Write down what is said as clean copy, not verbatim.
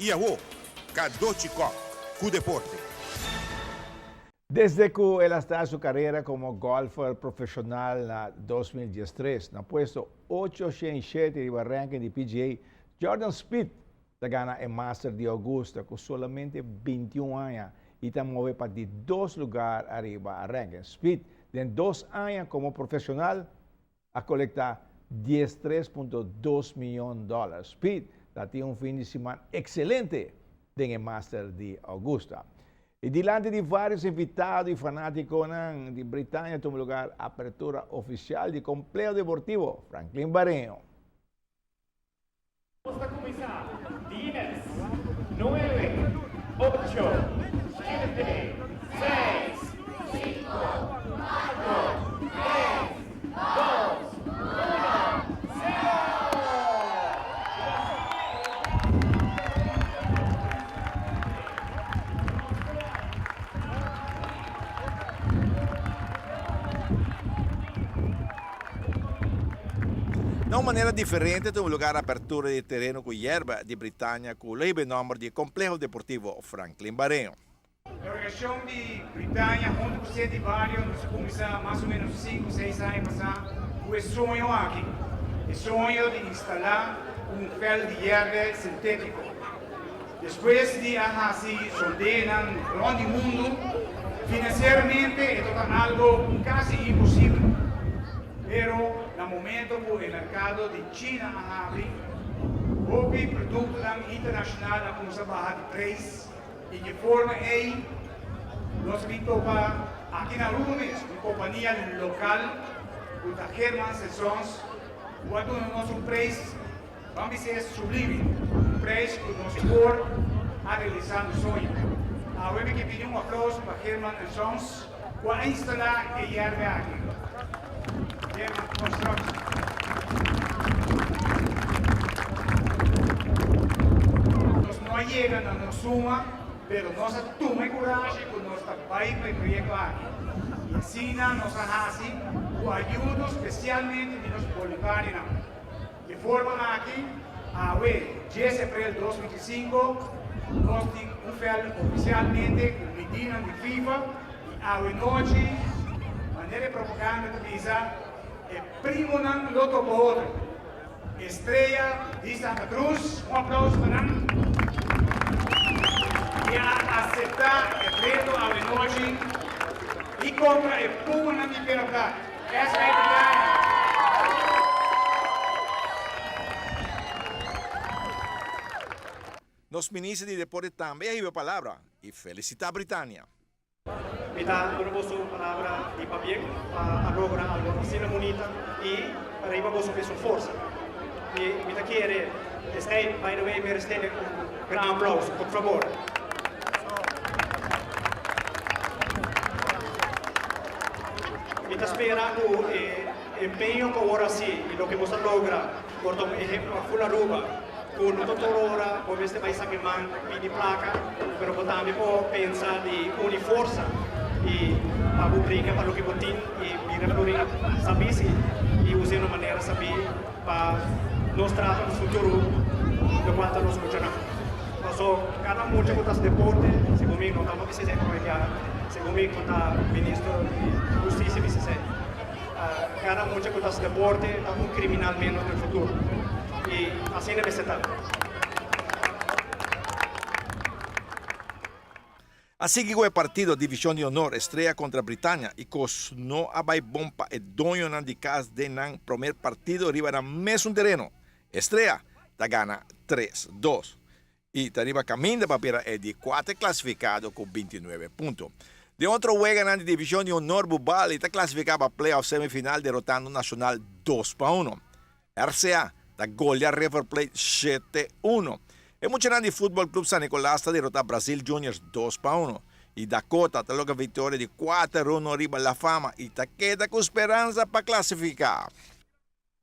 I awo, Cadochi Kock ku deporte. Desde ku el a start su karera komo golfer profeshonal na 2013, na puesto 807 riba ranking di PGA, Jordan Spieth ta gana e Master di Augusta ku solamente 21 aña i ta move pa di dos lugar ariba ranking. Spieth den dos aña komo profeshonal a kolektá 13.2 miyon dòler. Spieth ta tin un fin di siman ekselente den e Master di Augusta. I dilanti di vários invitado i fanátikonan di Britania tuma lugar apertura ofisial di Kompleho Deportivo Franklin Bareño. Nos ta kuminsá, Dies, nuebe, ocho, shete, seis, sinku, kuatro, tres, dos, uno, sero! Na un manera diferente ta un lugar apertura di tereno cu yerba di Britania cu lo hiba e nomber di Compleho Deportivo Franklin Bareño. E organisacion di Britania hunto cu City Bario nos a cuminsa mas o menos sinku, seis aña pasa cu e soño aki, e soño di instala un veld di yerbe sintetico. Despues di a hasi sondenan rond di mundu, financieramente e tabata algo casi imposibel. Pero na momento cu e mercado di China a habri, hopi productonan internacional a cuminsa baha di prijs y di e forma ey nos a bin topa aki na Aruba mes un compania local cu ta Hermans en Sons cu a duna nos un prijs, ban bisa es sublime, un prijs cu nos por a realisa nos soño. Awe mi ke pidi un aplauso pa Herman en Sons cu a instala e yerbe aki. Herman Construction. Nos no a yega na nos suma, pero nos a tuma e curashi cu nos ta bay pa e proyecto aki. Y asina nos a haci cu ayudo specialmente di nos boluntarionan. Di forma aki, awe, dies april 2025, nos tin un veld oficialmente cu midinan di FIFA y awe nochi, manera e propaganda ta bisa, e primonan lo topa otro. Estrella di Santa Cruz, un aplauso pa nan, y a acepta e reto awe nochi y contra e pumanan di Pera Plat. SV Britania. Nos Minister di Deporte tambe a hiba palabra y felicita Britania. Mi ta duna boso un palabra di pabien pa a logra algo asina bunita y pa riba boso mesun forsa. Y mi ta kere esey, by the way, merece un gran aplauso, por favor. Mi ta spera cu e empeño cu awor haci y loke boso a logra por ta un ehemplo pa ful Aruba cu no ta tur ora bo mester bay saca e man pidi placa, pero bo tambe por pensa di uni forsa y pa bo bringa pa loke bo tin y bira florin sabi si y usa e na un manera sabi pa nos traha un futuro locual ta nos muchanan. Paso cada mucha cu ta haci deporte, segun mi, no ta pa bisa esey prome biaha, segun mi cu ta minister di husticia bisa esey, cada mucha cu ta haci deporte ta un criminal menos den futuro y asina mester ta. A sigui ku e partido Divishon di Honor Estrella kontra Britania i kos no a bai bon pa e doñonan di kas den nan promer partido riba nan mesun tereno. Estrella ta gana tres dos i ta riba kaminda pa bira e di kuater klasifikado ku 29 punto. Den otro weganan di Divishon di Honor Bubali ta klasifiká pa playoff semifinal derotando Nacional 2-1. RCA ta golea River Plate 7-1. E muchanan di Futbol Club San Nicolas ta derota Brazil Juniors 2-1. Y Dakota ta logra victoria di 4-1 riba La Fama y ta keda cu speransa pa clasifica.